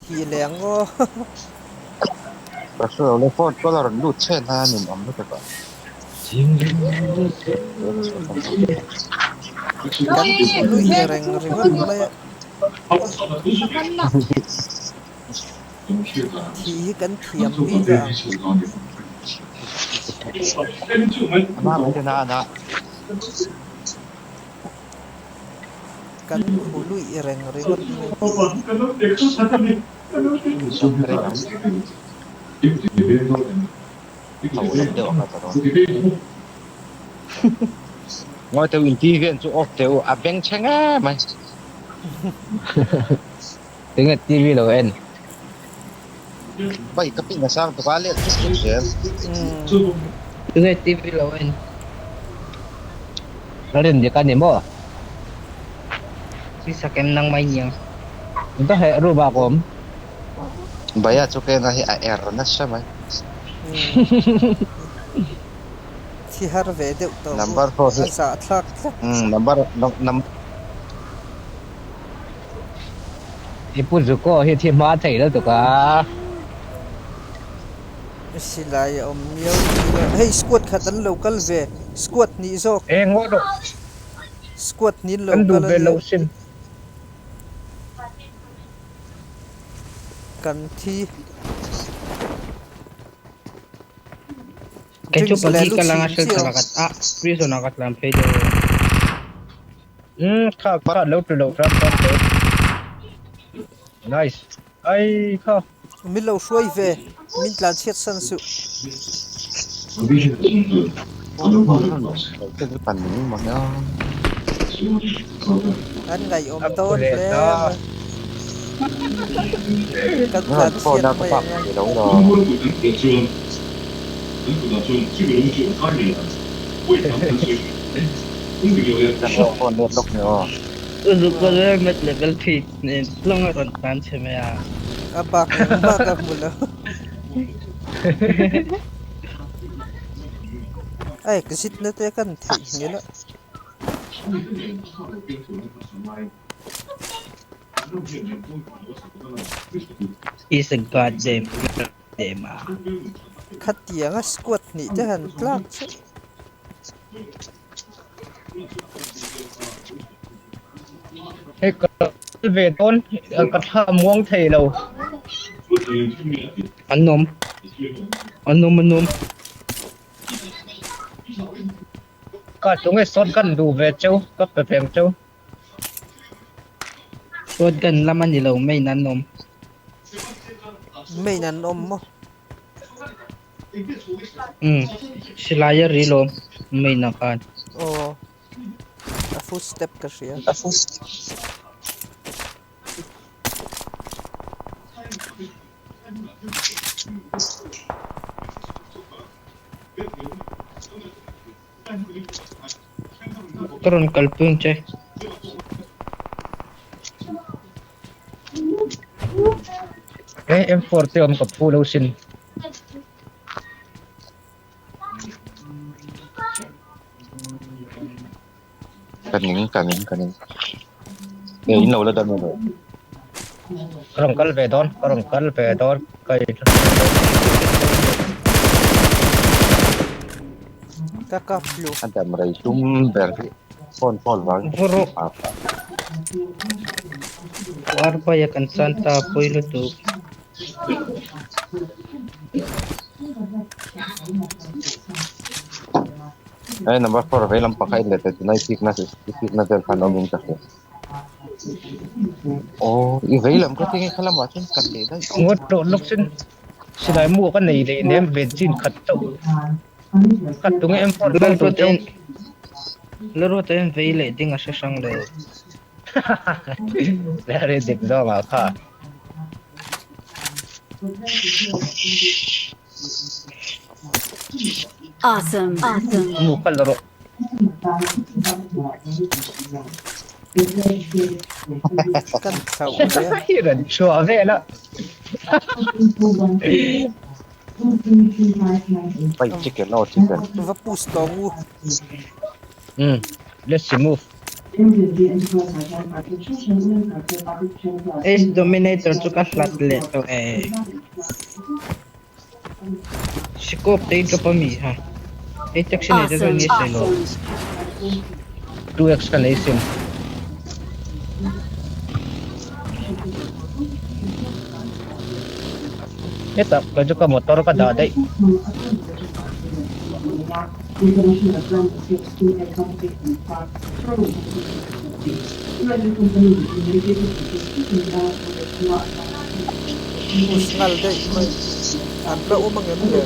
Ti leh ang aw. Ka hre lo le phone call a rawn lut chhen a nin awm lutuk a. Kan luih reng ringawt mai a. Thih hi kan thiam bik a ang. Kan khu luih reng ringawt mai. Ngawi teu in TV an chu off teu a beng chhe nge mai. Tinge TV lo en. Bai ka ping a sang tuk a let chuk chuk zel. Tinge TV lo en. Lalrin dik a ni maw? Si sakem nang mai niang. Ka heh ru bak awm. Baya chu kena hi a er nasa mai. Thi har ve deuh tawh u. Number 4 hi A zahthlak tlat. Number num I pu Zuko hi thi hma thei lutuk a. Silai a awm miau si lo. Hei squad khat an lo kal ve. Squad hnih zawk. Eng ngawt rawh. Squad hnih an lo Kan duh kal a ve nia. lo sin. Kan thi. Kei chu Drinks leh pagi lu ka langa chhin shelter chiah. a ka ah prison a ka tlan phei deuh. Umm kha kha lo tu lo ram ram te. Nice. Ai kha. Min lo hruai ve. Min tlan chhiat san suh. An ngaihawm dawn hle mai. Kan tlan chhiat mai ang a. Uzuk met level 3 nen tlawng a rawn tlan chhe mai a. A bak engmah ka hmu lo. A exit na te kan theihnghilh a. Is a goddamn goddamn a. Khatianga squad hnih te han tlak chu. Hei ka kal ve dawn ka thla muang thei lo. An awm. An awm an awm. Ka tunge shotgun duh ve cheu ka pe veng cheu. Shotgun lam a ni lo main an awm. Main an awm maw? Umm silai a ri lawm main ah khan. Aw a footstep ka hria. Ka rawn kalpui ang che. E M4 te awm ka phu lo sin. Ka ning ka ning ka ning. E in lo la dam emaw. Ka rawn kal ve dawn ka rawn kal ve dawn ka in Ka kap lu. A dam rei tum ber hi phone call vang Vawrh. Arbaia kan chan ta pawi lutuk. Hei number 4 vei lam pakhat in let leh tunai pik na pik na vel khan awm in ka hria. Aw i vei lam ka tinge kha lamah chuan kan leh daih. Ngawt tawh lawk sin silai mu ka nei leh nem ve chin khat chauh. Khat tunge M4 bang tur chauh. Lalruata en vei leh ding a hre hrang lo. Very dik zawng ah kha. Awesome. Awesome. Mu kal rawh. Kan thlauh hle. Ran chhuah vel a. Pai chicken aw chicken. Va push tawng u. Let's move. Ace Dominator chu ka hlat leh tawh e. Scope te i drop a mi ha. Hei taxi nei te chuan nge sawi lo. 2x ka nei sin. Hetah kei chu ka motor ka dah daih. Push nghal daih mai. An la awm angem le?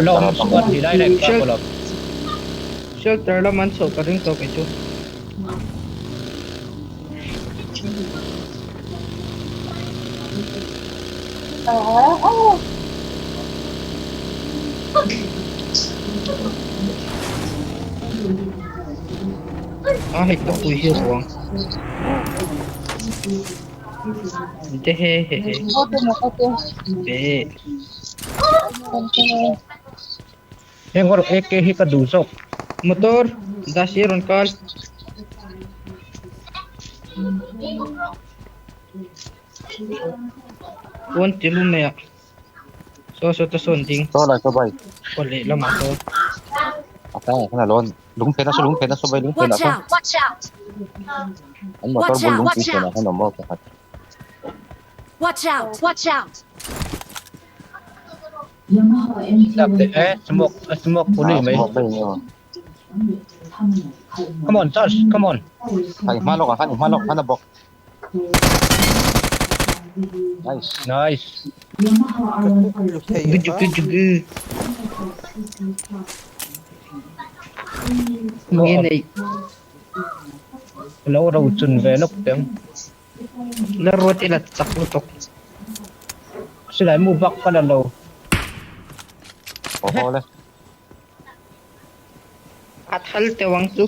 La awm squad hnih lai lai ka pawh lo. Shelter lam an chhoh ka ring tawh kei chu. A hei ka pui hi ruang. Te he he he. Be. Heng erawh AK hi ka duh zawk. Motor Dashi rawn kal. Pawn ti lu mai a. Saw saw ta sawn ding. Saw lai saw bai. Aw leh lamah saw. A tangah khan a lawn. Lung phen a saw lung phen a saw bai lung phen ah sawn. An motor bul lungpui phen ah khan a awm a pakhat. Lak leh e smoke a smoke puli mai. Smoke daih nia. Come on charge come on. Kha i hma lawk ah khan i hma lawk ah khan a bawk. Nice. Nice. Ka kuk tlu thei a. Nge nei. Lo ro chun ve lawk teh ang. La ruat ila chak lutuk. Silai mu bak ka la lo. Aw haw le. A thal teuh ang chu.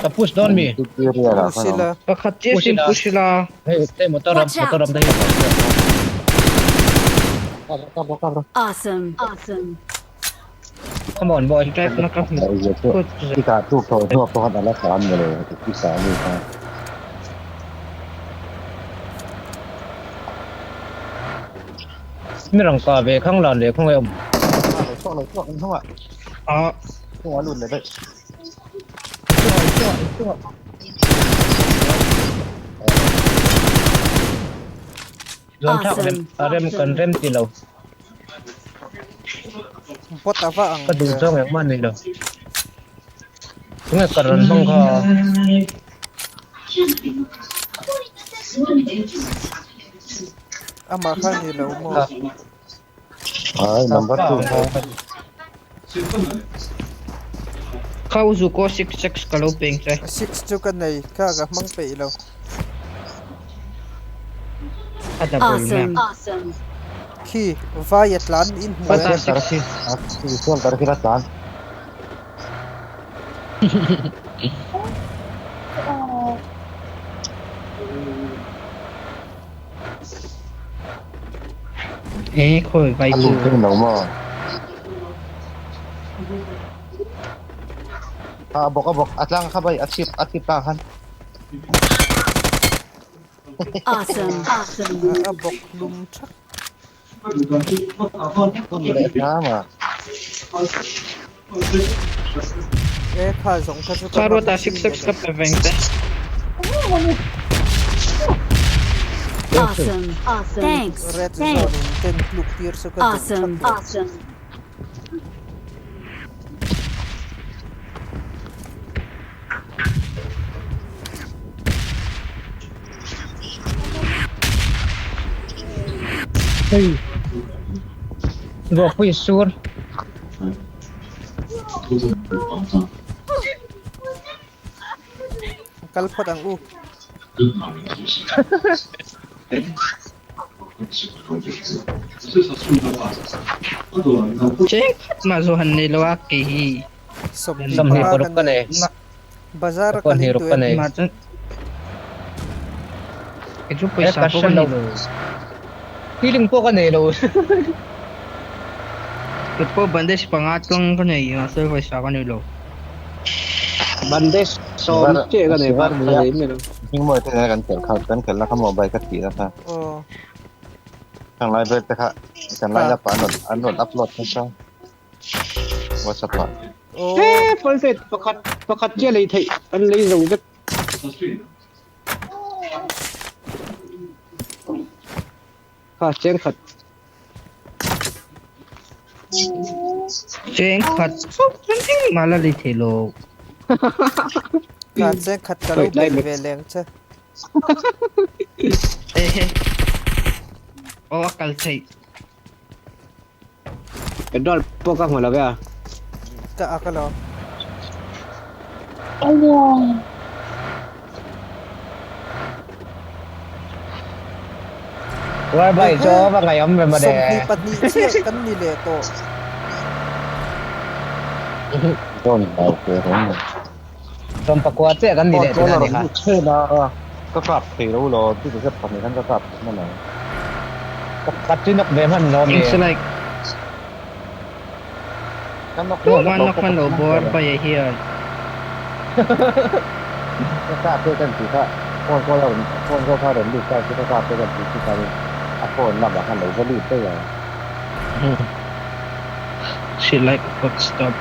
Ka push dawn mi? Push ila. Pakhat chiah sin push ila. Hei hei motor ram motor ram te hi push ila. Awesome. Awesome. Come on boy. Drive na ka hmu. Ika tu thaw hnuak pawh khan ala tlan mawle i sa mi kha. Mi rang ka ve khang lan leh khawngaih awm. Lo chhuak lo chhuak in hnungah. Ah. Hnungah lut leh daih. Zuam thlak rem a rem kan rem ti lo. Bot a va ang. Ka duh zawng engmah nei lo. Tunge ka rawn hmang kha. Amah kha ni lo maw? Ai number 2 kha. Kha u Zuko six six ka lo peng che. Six chu ka nei kha ka hmang peih lo. A double map. Awesome. Khi vai a tlan in hmu e. Shelter khi la tlan. E khawi vai A chu. lut thei lo maw? A bawk a bawk a tlang kha bai a chhip a chhip tlang khan. Awesome. Awesome. A bawk hlum thak. Hun leh hram ah. E kha zawng kha chu ka Kha ruat ah hmang six chi six ka pe veng te. Awesome. Awesome. Thanks. Red Thanks. zone in ten tluk tir chu ka duh Awesome. thak lo. Awesome. Hei ruahpui sur. Kal phawt ang u. Cheng khat mah zawh han nei lo a kei hi. 25 ka nei. Bazar a kalin 25 ka nei. Mah chuan kei chu pawisa pawh ka nei lo. Feeling pawh ka nei lo. Kut pawh bandage panga tlang ka nei mahse pawisa ka nei lo. Bandage sawm chiah ka nei bak ka nei mai lo. Hming mawi te nena kan khelh kha kan khelhna kha maw bike a tih na kha. Aw. Khang lai vel te kha kan line up ah an rawn an rawn upload nasa whatsapp ah. Aw. He first aid pakhat pakhat chiah lei theih an lei zo vek. Kha cheng khat. Cheng khat chauh chuan engmah la lei thei lo. Kha cheng khat ka lo belh ve leng che. Ehe. Aw a kal theih. Petrol pawh ka hmu lo ve a. Ka ak alawm. War bike chu a va ngaihawm ve mawle. 22 chiah kan ni leh tawh. Dawn lo ve reng mai. 14 chiah kan ni leh tihna a ni kha. Ka kap thei lo law, tu zet pahnih khan ka kap thei hman ang. Ka chu nawk ve hman lo mi. Like. Ka nawk Ka nawk hman lo bawr bai hian. Ka kap te kan tih kha phone call a rawn phone call kha a rawn lut ta chu ka kap te kan tih chu khanin a phone lamah khan lo va lut daih ang. She like hot stop.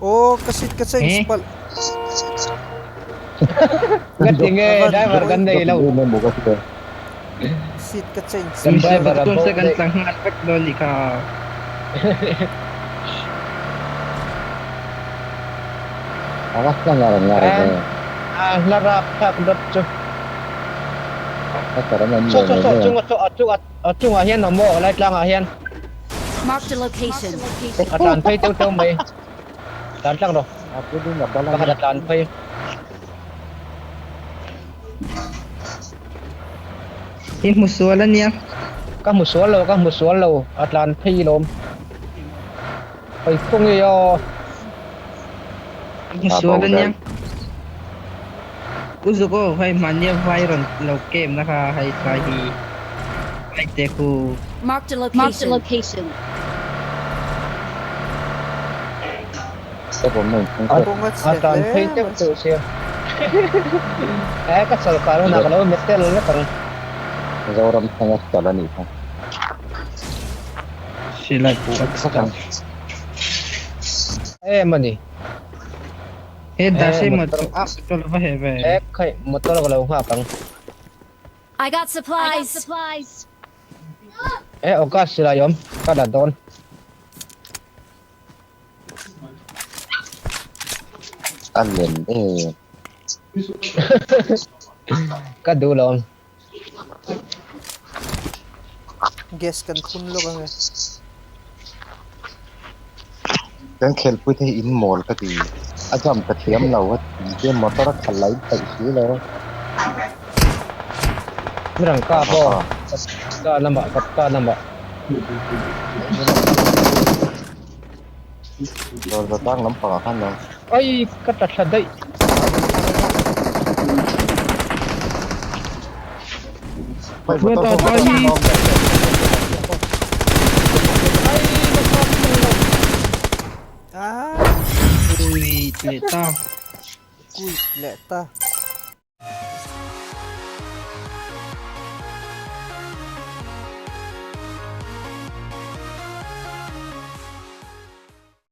Aw ka seat ka change palh. Nga ti nge driver kan nei lo. Seat ka change. Kan driver a bo Kan tlang nghal vek dawn ni kha. A hla rap thlak dawt chu. Saw saw saw chung a chung a chungah hian awm aw lai tlangah hian. Mark the location. A tlan phei teuh teuh mai. Tlan tlang rawh. Pakhat a tlan phei. I hmu sual a nia. Ka hmu sual lo, ka hmu sual lo. A tlan phei lawm. Hawi khung i aw. I hmu sual a nia. U zuk aw hei mahnia vai rawn lo kem na kha hei tlai hi vai te khu. Mark the location. A tlan phei teuh teuh sia. E ka sawrkar hunah ka lo met tel vek ang. Zoram thanga sal a nih kha. Silai puk ang. Em a ni. He Darcy motor motor va he ve. E khai motor ka lo nghak ang. I got supplies. E August silai awm ka la dawn. A lem e. Ka duh lo ang. Gas kan phun lawk ange. Kan khelpui te hi in mawl ka ti. A jump ka thiam lo a ti te motor a khalh lai paih si lo. Mirang ka pawh ka lamah ka lamah. Dawr za tlang lampang ah khan lo. Ai ka ta thla daih. Ui leh ta. Ui leh ta.